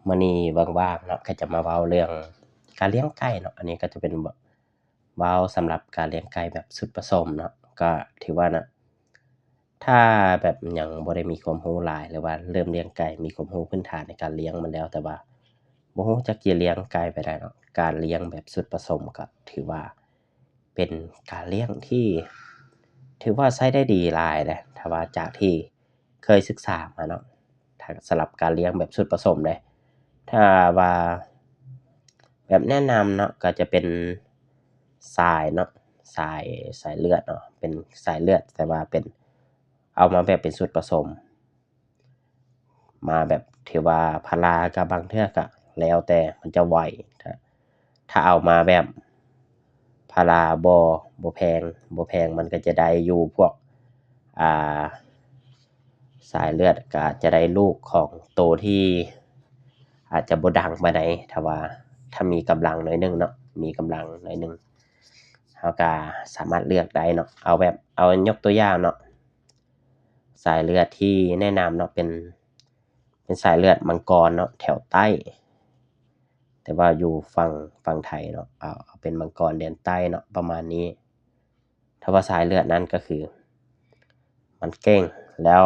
ມື້ນີ້ວ່າງໆເນາະ ກໍຈະມາເວົ້າເລື່ອງການລ້ຽງໄກ່ເນາະ. ອັນນີ້ກໍຈະເປັນ ເວົ້າສຳລັບການລ້ຽງໄກ່ແບບຊຸດປະສົມເນາະ ກໍຖືວ່ານະ ຖ້າແບບຍັງບໍ່ໄດ້ມີຄວາມຮູ້ຫຼາຍ ຫຼືວ່າເລີ່ມລ້ຽງໄກ່ ມີຄວາມຮູ້ພື້ນຖານໃນການລ້ຽງມັນແລ້ວ ແຕ່ວ່າບໍ່ຮູ້ຈັກຈະລ້ຽງໄກ່ແບບໃດເນາະ, ການລ້ຽງແບບຊຸດປະສົມກໍຖືວ່າເປັນການລ້ຽງທີ່ ຖືວ່າໃຊ້ໄດ້ດີຫຼາຍເດ້ ຖ້າວ່າຈາກທີ່ ເຄີຍສຶກສາມາເນາະ ຖ້າສຳລັບການລ້ຽງແບບຊຸດປະສົມເດ້ ຖ້າວ່າແບບແນະນຳເນາະ ກໍຈະເປັນສາຍເນາະ ສາຍ ສາຍເລືອດເນາະ ເປັນສາຍເລືອດ ແຕ່ວ່າເປັນ ເອົາມາແບບເປັນຊຸດປະສົມ ມາແບບ ຖືວ່າພາລາກໍບາງເທື່ອກໍແລ້ວແຕ່ມັນຈະໄຫວ ຖ້າ ຖ້າເອົາມາແບບພາລາບໍ່ ບໍ່ແພງ ບໍ່ແພງ ມັນກໍຈະໄດ້ຢູ່ພວກ ອ່າ ສາຍເລືອດ ກໍອາດຈະໄດ້ລູກຂອງໂຕທີ່ອາດຈະບໍ່ດັງປານໃດ ຖ້າວ່າ ຖ້າມີກຳລັງໜ້ອຍໜຶ່ງເນາະ ມີກຳລັງໜ້ອຍໜຶ່ງ ເຮົາກໍສາມາດເລືອກໄດ້ເນາະ. ເອົາແບບ ເອົາຍົກຕົວຢ່າງເນາະ ສາຍເລືອດທີ່ແນະນຳເນາະ ເປັນ ເປັນສາຍເລືອດມັງກອນເນາະ ແຖວໃຕ້ ແຕ່ວ່າຢູ່ຝັ່ງ ຝັ່ງໄທເນາະ ເອົາ ເອົາເປັນມັງກອນແດນໃຕ້ເນາະ ປະມານນີ້. ຖ້າວ່າສາຍເລືອດນັ້ນກໍຄື ມັນເກັ່ງ ແລ້ວ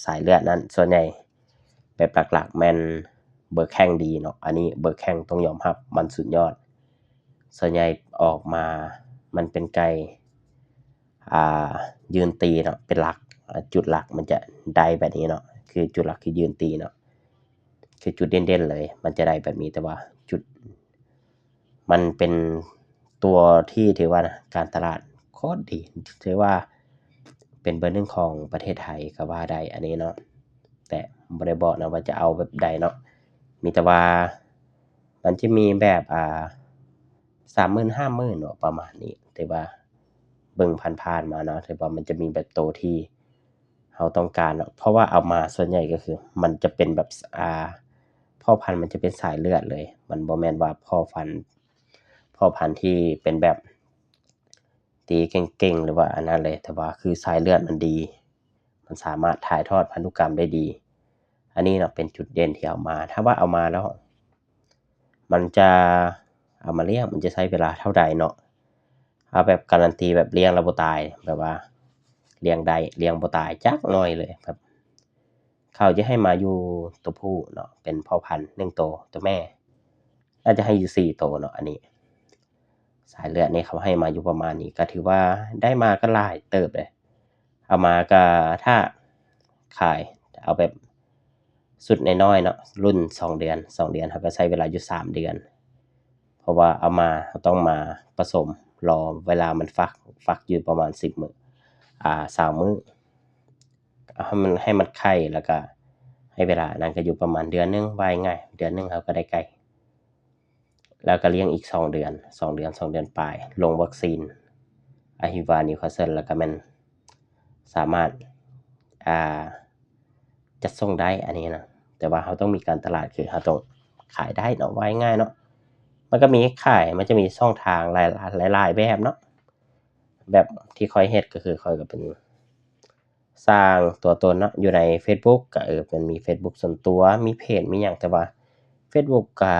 ສາຍເລືອດນັ້ນສ່ວນໃຫຍ່ແບບຫຼັກໆແມ່ນເບີແຂ້ງດີເນາະ ອັນນີ້ເບີແຂ້ງຕ້ອງຍອມຮັບ ມັນສຸດຍອດ. ສ່ວນໃຫຍ່ອອກມາມັນເປັນໄກ່ ອ່າ ຢືນຕີເນາະ ເປັນຫຼັກ ອ່າ ຈຸດຫຼັກມັນຈະໄດ້ແບບນີ້ເນາະ ຄືຈຸດຫຼັກຄືຢືນຕີເນາະ ຄືຈຸດເດັ່ນໆເລີຍ ມັນຈະໄດ້ແບບນີ້ ແຕ່ວ່າຈຸດ ມັນເປັນຕົວທີ່ຖືວ່ານະ ການຕະຫຼາດໂຄດດີ ຖືວ່າເປັນເບີໜຶ່ງຂອງປະເທດໄທກໍວ່າໄດ້ ອັນນີ້ເນາະ ແຕ່ບໍ່ໄດ້ບອກນະວ່າຈະເອົາແບບໃດເນາະ ມີແຕ່ວ່າ ມັນຈະມີແບບ ອ່າ ສາມໝື່ນ ຫ້າໝື່ນເນາະ ປະມານນີ້ ແຕ່ວ່າເບິ່ງຜ່ານໆມາເນາະ ແຕ່ວ່າມັນຈະມີແບບໂຕທີ່ເຮົາຕ້ອງການເນາະ ເພາະວ່າເອົາມາສ່ວນໃຫຍ່ກໍຄືມັນຈະເປັນແບບ ອ່າ ພໍ່ພັນມັນຈະເປັນສາຍເລືອດເລີຍ ມັນບໍ່ແມ່ນວ່າພໍ່ພັນ ພໍ່ພັນທີ່ເປັນແບບ ຕີເກັ່ງໆ ຫຼືວ່າອັນນັ້ນເລີຍ ແຕ່ວ່າຄືສາຍເລືອດມັນດີ ມັນສາມາດຖ່າຍທອດພັນທຸກຳໄດ້ດີ ອັນນີ້ເນາະເປັນຈຸດເດັ່ນທີ່ເອົາມາ ຖ້າວ່າເອົາມາແລ້ວ ມັນຈະ ເອົາມາລ້ຽງ ມັນຈະໃຊ້ເວລາເທົ່າໃດເນາະ ເອົາແບບກາຣັນຕີແບບລ້ຽງແລ້ວບໍ່ຕາຍ ແບບວ່າລ້ຽງໄດ້ ລ້ຽງບໍ່ຕາຍຈັກໜ້ອຍເລີຍ ແບບ ເຂົາຈະໃຫ້ມາຢູ່ຕົວຜູ້ເນາະ ເປັນພໍ່ພັນໜຶ່ງໂຕ ຕົວແມ່ ອາດຈະໃຫ້ຢູ່ສີ່ໂຕເນາະ ອັນນີ້ ສາຍເລືອດນີ້ເຂົາໃຫ້ມາຢູ່ປະມານນີ້ ກໍຖືວ່າໄດ້ມາກໍຫຼາຍເຕີບເດ້ ເອົາມາກໍຖ້າຂາຍ ເອົາແບບຊຸດນ້ອຍໆເນາະ ລຸ້ນສອງເດືອນ ສອງເດືອນ ເຮົາກໍໃຊ້ເວລາຢູ່ສາມເດືອນ ເພາະວ່າເອົາມາ ເຮົາຕ້ອງມາປະສົມ ລໍເວລາມັນຟັກ ຟັກຢູ່ປະມານສິບມື້ ອ່າ ຊາວມື້ ເອົາໃຫ້ມັນ ໃຫ້ມັນໄຂ່ ແລ້ວກະໃຫ້ເວລາ ອັນນັ້ນກໍຢູ່ປະມານເດືອນໜຶ່ງ ວ່າງ່າຍໆ ເດືອນໜຶ່ງເຮົາກໍໄດ້ໄກ່ ແລ້ວກໍລ້ຽງອີກສອງເດືອນ ສອງເດືອນ ສອງເດືອນປາຍ ລົງວັກຊີນ ອະຫິວາ ນິວຄາສເຊິນ ແລ້ວກໍແມ່ນສາມາດ ອ່າ ຈັດສົ່ງໄດ້ ອັນນີ້ນະ ແຕ່ວ່າເຮົາຕ້ອງມີການຕະຫຼາດ ຄືເຮົາຕ້ອງຂາຍໄດ້ເນາະ ວ່າງ່າຍໆເນາະ ມັນກໍມີຂາຍ ມັນຈະມີຊ່ອງທາງຫຼາຍ ຫຼາຍໆແບບເນາະ ແບບທີ່ຂ້ອຍເຮັດກໍຄືຂ້ອຍກໍເປັນ ສ້າງຕົວຕົນເນາະ ຢູ່ໃນເຟສບຸກ ກໍ ເອີ ມັນມີເຟສບຸກສ່ວນຕົວ ມີເພຈ ມີຫຍັງ ແຕ່ວ່າເຟສບຸກກໍ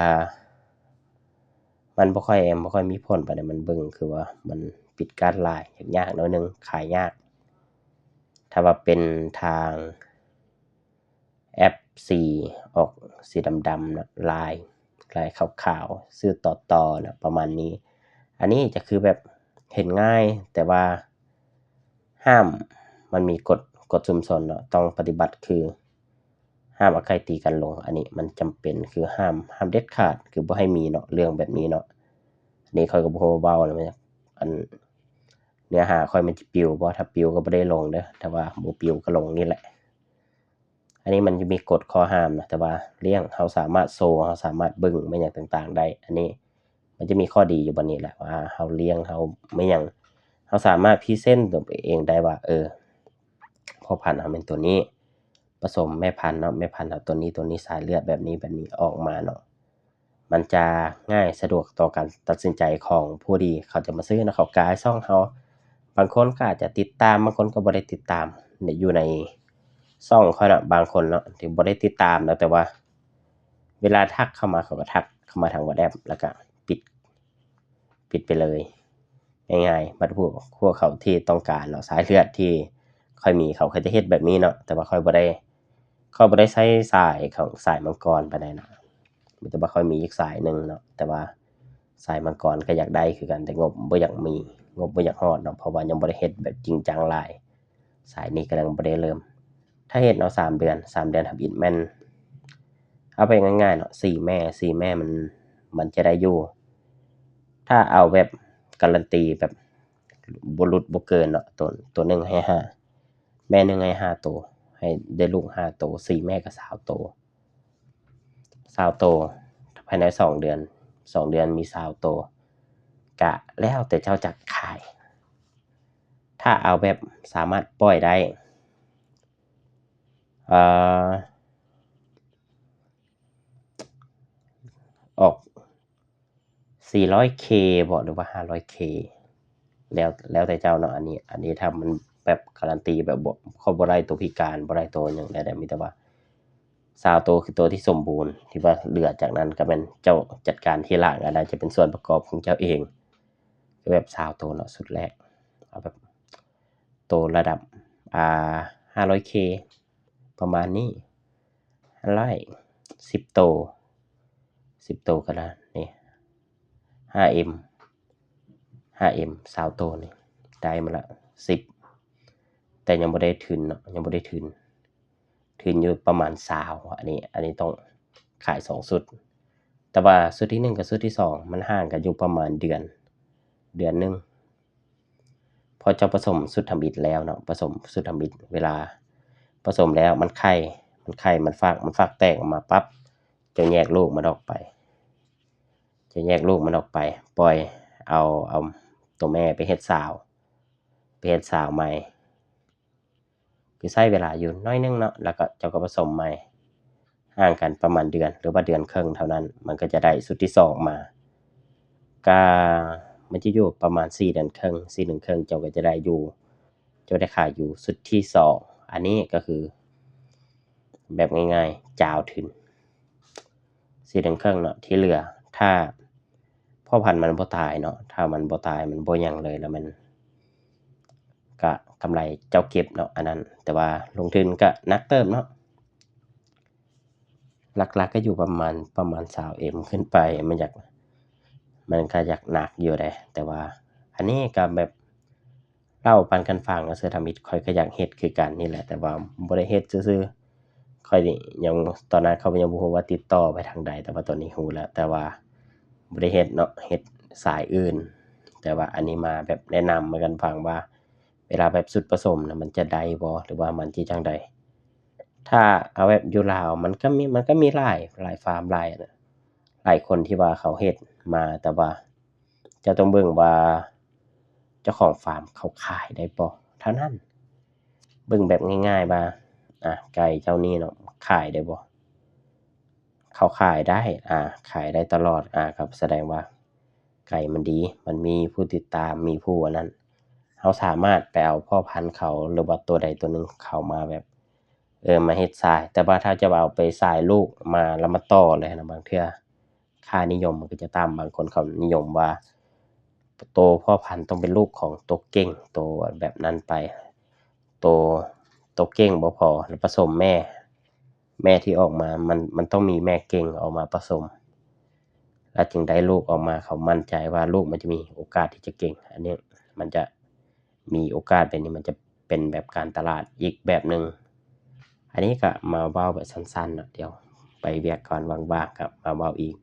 ມັນບໍ່ຄ່ອຍ ບໍ່ຄ່ອຍມີຜົນປານໃດ ມັນເບິ່ງຄືວ່າມັນປິດກັ້ນຫຼາຍ ຍາກໆໜ້ອຍໜຶ່ງ ຂາຍຍາກ ຖ້າວ່າເປັນທາງແອັບສີອອກສີດຳໆເນາະ ລາຍ ລາຍຂາວໆ ຊື່ຕໍ່ໆເນາະ ປະມານນີ້ ອັນນີ້ຈະຄືແບບເຫັນງ່າຍ ແຕ່ວ່າ ຫ້າມ ມັນມີກົດ ກົດຊຸມຊົນເນາະ ຕ້ອງປະຕິບັດ ຄືຫ້າມເອົາໄກ່ຕີກັນລົງ ອັນນີ້ມັນຈຳເປັນ ຄືຫ້າມ ຫ້າມເດັດຂາດ ຄືບໍ່ໃຫ້ມີເນາະ ເລື່ອງແບບນີ້ເນາະ ອັນນີ້ຂ້ອຍກໍບໍ່ຮູ້ເວົ້ານຳ ອັນ ເນື້ອຫາຂ້ອຍມັນຈະປິວບໍ່ ຖ້າປິວກໍບໍ່ໄດ້ລົງເດີ ຖ້າວ່າບໍ່ປິວກໍລົງນີ້ແຫຼະ. ອັນນີ້ມັນຈະມີກົດຂໍ້ຫ້າມນະ ແຕ່ວ່າລ້ຽງ ເຮົາສາມາດໂຊ ເຮົາສາມາດເບິ່ງແມ່ນຫຍັງຕ່າງໆໄດ້ ອັນນີ້ມັນຈະມີຂໍ້ດີຢູ່ບ່ອນນີ້ແຫຼະ ວ່າເຮົາລ້ຽງ ເຮົາແມ່ນຫຍັງ ເຮົາສາມາດພຣີເຊັນຕົວເອງໄດ້ວ່າ ເອີ ພໍ່ພັນເຮົາແມ່ນຕົວນີ້ ປະສົມແມ່ພັນເນາະ ແມ່ພັນເຮົາຕົວນີ້ ຕົວນີ້ ສາຍເລືອດແບບນີ້ ແບບນີ້ອອກມາເນາະ. ມັນຈະງ່າຍສະດວກຕໍ່ການຕັດສິນໃຈຂອງຜູ້ທີ່ເຂົາຈະມາຊື້ເນາະ ເຂົາກາຍຊ່ອງເຮົາ ບາງຄົນກໍອາດຈະຕິດຕາມ ບາງຄົນກໍບໍ່ໄດ້ຕິດຕາມ ຢູ່ໃນຊ່ອງຂ້ອຍເນາະ ບາງຄົນເນາະທີ່ບໍ່ໄດ້ຕິດຕາມເນາະ ແຕ່ວ່າ ເວລາທັກເຂົ້າມາ ເຂົາກໍທັກເຂົ້າມາທາງ WhatsApp ແລ້ວກໍປິດ ປິດໄປເລີຍ ງ່າຍໆ. ບັດພວກ ພວກເຂົາທີ່ຕ້ອງການເນາະ ສາຍເລືອດທີ່ຂ້ອຍມີ ເຂົາກໍຈະເຮັດແບບນີ້ເນາະ ແຕ່ວ່າຂ້ອຍບໍ່ໄດ້ ຂ້ອຍບໍ່ໄດ້ໃຊ້ສາຍຂອງສາຍມັງກອນປານໃດນະ ມີແຕ່ວ່າຂ້ອຍມີອີກສາຍໜຶ່ງເນາະ ແຕ່ວ່າສາຍມັງກອນກໍຢາກໄດ້ຄືກັນ ແຕ່ງົບບໍ່ຢາກມີ ງົບບໍ່ຢາກຮອດເນາະ ເພາະວ່າຍັງບໍ່ໄດ້ເຮັດແບບຈິງຈັງຫຼາຍ ສາຍນີ້ກຳລັງບໍ່ໄດ້ເລີ່ມ. ຖ້າເຮັດເນາະ ສາມເດືອນ ສາມເດືອນທຳອິດແມ່ນ ເອົາໄປງ່າຍໆເນາະ ສີ່ແມ່ ສີ່ແມ່ມັນ ມັນຈະໄດ້ຢູ່ ຖ້າເອົາແບບກາຣັນຕີແບບບໍ່ຫຼຸດບໍ່ເກີນເນາະ ໂຕ ໂຕໜຶ່ງໃຫ້ຫ້າ ແມ່ໜຶ່ງໃຫ້ຫ້າໂຕ ໃຫ້ໄດ້ລູກຫ້າໂຕ ສີ່ແມ່ກໍຊາວໂຕ ຊາວໂຕ ພາຍໃນສອງເດືອນ ສອງເດືອນມີຊາວໂຕ ກະແລ້ວແຕ່ເຈົ້າຈັກຂາຍ. ຖ້າເອົາແບບສາມາດປ່ອຍໄດ້ ເອີ ອອກສີ່ຮ້ອຍເຄບໍ ຫຼືວ່າຫ້າຮ້ອຍເຄ ແລ້ວ ແລ້ວແຕ່ເຈົ້າເນາະ. ອັນນີ້ ອັນນີ້ຖ້າມັນແບບກາຣັນຕີແບບບໍ່ ເຂົາບໍ່ໄດ້ໂຕພິການ ບໍ່ໄດ້ໂຕຫຍັງໃດໆ ມີແຕ່ວ່າຊາວໂຕຄືໂຕທີ່ສົມບູນ ທີ່ວ່າເຫຼືອຈາກນັ້ນກໍແມ່ນເຈົ້າຈັດການທີຫຼັງ ອັນນັ້ນຈະເປັນສ່ວນປະກອບຂອງເຈົ້າເອງ ກໍແບບຊາວໂຕເນາະ ຊຸດແລກ ເອົາແບບໂຕລະດັບ ອ່າ ຫ້າຮ້ອຍເຄ ປະມານນີ້ ຫ້າຮ້ອຍ ສິບໂຕ ສິບໂຕກໍໄດ້ນີ້ ຫ້າເອັມ ຫ້າເອັມ ຊາວໂຕນີ້ ໄດ້ມາລະສິບ ແຕ່ຍັງບໍ່ໄດ້ທຶນເນາະ ຍັງບໍ່ໄດ້ທຶນ ທຶນຢູ່ປະມານຊາວ ອັນນີ້ ອັນນີ້ຕ້ອງຂາຍສອງຊຸດ ແຕ່ວ່າຊຸດທີໜຶ່ງກັບຊຸດທີສອງ ມັນຫ່າງກັນຢູ່ປະມານເດືອນ ເດືອນໜຶ່ງ ພໍເຈົ້າປະສົມຊຸດທຳອິດແລ້ວເນາະ ປະສົມຊຸດທຳອິດ ເວລາປະສົມແລ້ວມັນໄຂ່ ມັນໄຂ່ ມັນຟັກ ມັນຟັກແຕກອອກມາປັບ ເຈົ້າແຍກລູກມັນອອກໄປ ເຈົ້າແຍກລູກມັນອອກໄປ ປ່ອຍເອົາ ເອົາໂຕແມ່ໄປເຮັດສາວ ໄປເຮັດສາວໃໝ່ ຄືໃຊ້ເວລາຢູ່ໜ້ອຍໜຶ່ງເນາະ ແລ້ວກໍເຈົ້າກໍປະສົມໃໝ່ ຫ່າງກັນປະມານເດືອນ ຫຼືວ່າເດືອນເຄິ່ງເທົ່ານັ້ນ ມັນກໍຈະໄດ້ຊຸດທີສອງມາ ກະມັນຈະຢູ່ປະມານສີ່ເດືອນເຄິ່ງ ສີ່ເດືອນເຄິ່ງ ເຈົ້າກໍຈະໄດ້ຢູ່ ເຈົ້າໄດ້ຂາຍຢູ່ຊຸດທີສອງ. ອັນນີ້ກໍຄືແບບງ່າຍໆ ຈາວທຶນ ສີ່ເດືອນເຄິ່ງເນາະ ທີ່ເຫຼືອ ຖ້າພໍ່ພັນມັນບໍ່ຕາຍເນາະ ຖ້າມັນບໍ່ຕາຍ ມັນບໍ່ຫຍັງເລີຍ ແລ້ວມັນກະກຳໄລເຈົ້າເກັບເນາະ ອັນນັ້ນ ແຕ່ວ່າລົງທຶນກະໜັກເຕີບເນາະ ຫຼັກໆກໍຢູ່ປະມານ ປະມານຊາວເອັມຂຶ້ນໄປ ມັນຢາກ ມັນກໍຢາກໜັກຢູ່ເດ້ ແຕ່ວ່າອັນນີ້ກໍແບບ ເລົ່າປັນກັນຟັງ ເສືອທຳອິດ ຂ້ອຍກໍຢາກເຮັດຄືກັນນີ້ແຫຼະ ແຕ່ວ່າບໍ່ໄດ້ເຮັດຊື່ໆ ຂ້ອຍນີ້ຍັງ ຕອນນັ້ນຂ້ອຍຍັງບໍ່ຮູ້ວ່າຕິດຕໍ່ໄປທາງໃດ ແຕ່ວ່າຕອນນີ້ຮູ້ແລ້ວ ແຕ່ວ່າບໍ່ໄດ້ເຮັດເນາະ ເຮັດສາຍອື່ນ ແຕ່ວ່າອັນນີ້ມາແບບແນະນຳໃຫ້ກັນຟັງວ່າ ເວລາແບບຊຸດປະສົມນະ ມັນຈະໄດ້ບໍ່ ຫຼືວ່າມັນຊິຈັ່ງໃດ? ຖ້າເອົາແບບຢູ່ລາວ ມັນກໍມີ ມັນກໍມີຫຼາຍ ຫຼາຍຟາມ ຫຼາຍ ຫຼາຍຄົນທີ່ວ່າເຂົາເຮັດມາ ແຕ່ວ່າ ເຈົ້າຕ້ອງເບິ່ງວ່າເຈົ້າຂອງຟາມເຂົາຂາຍໄດ້ບໍ່ເທົ່ານັ້ນ. ເບິ່ງແບບງ່າຍໆວ່າ ອາ ໄກ່ເຈົ້ານີ້ເນາະ ຂາຍໄດ້ບໍ່? ເຂົາຂາຍໄດ້ ອາ ຂາຍໄດ້ຕະຫຼອດ ອາ ກໍສະແດງວ່າໄກ່ມັນດີ ມັນມີຜູ້ຕິດຕາມ ມີຜູ້ອັນນັ້ນ ເຮົາສາມາດໄປເອົາພໍ່ພັນເຂົາ ຫຼືວ່າຕົວໃດຕົວໜຶ່ງເຂົ້າມາແບບ ເອີ ມາເຮັດສາຍ ແຕ່ວ່າຖ້າຈະເອົາໄປສາຍລູກມາ ແລ້ວມາຕໍ່ເລີຍນະ ບາງເທື່ອ ຄ່ານິຍົມມັນກໍຈະຕ່ຳ ບາງຄົນເຂົານິຍົມວ່າໂຕພໍ່ພັນຕ້ອງເປັນລູກຂອງໂຕເກັ່ງ ໂຕແບບນັ້ນໄປ ໂຕ ໂຕເກັ່ງບໍ່ພໍ ແລ້ວປະສົມແມ່ ແມ່ທີ່ອອກມາ ມັນ ມັນຕ້ອງມີແມ່ເກັ່ງອອກມາປະສົມ ແລ້ວຈຶ່ງໄດ້ລູກອອກມາ ເຂົາໝັ້ນໃຈວ່າລູກມັນຈະມີໂອກາດທີ່ຈະເກັ່ງ ອັນນີ້ມັນຈະ ມີໂອກາດແບບນີ້ ມັນຈະເປັນແບບການຕະຫຼາດອີກແບບໜຶ່ງ. ອັນນີ້ກໍມາເວົ້າແບບສັ້ນໆເນາະ ດຽວໄປວຽກກ່ອນ ວ່າງໆກໍມາເວົ້າອີກ.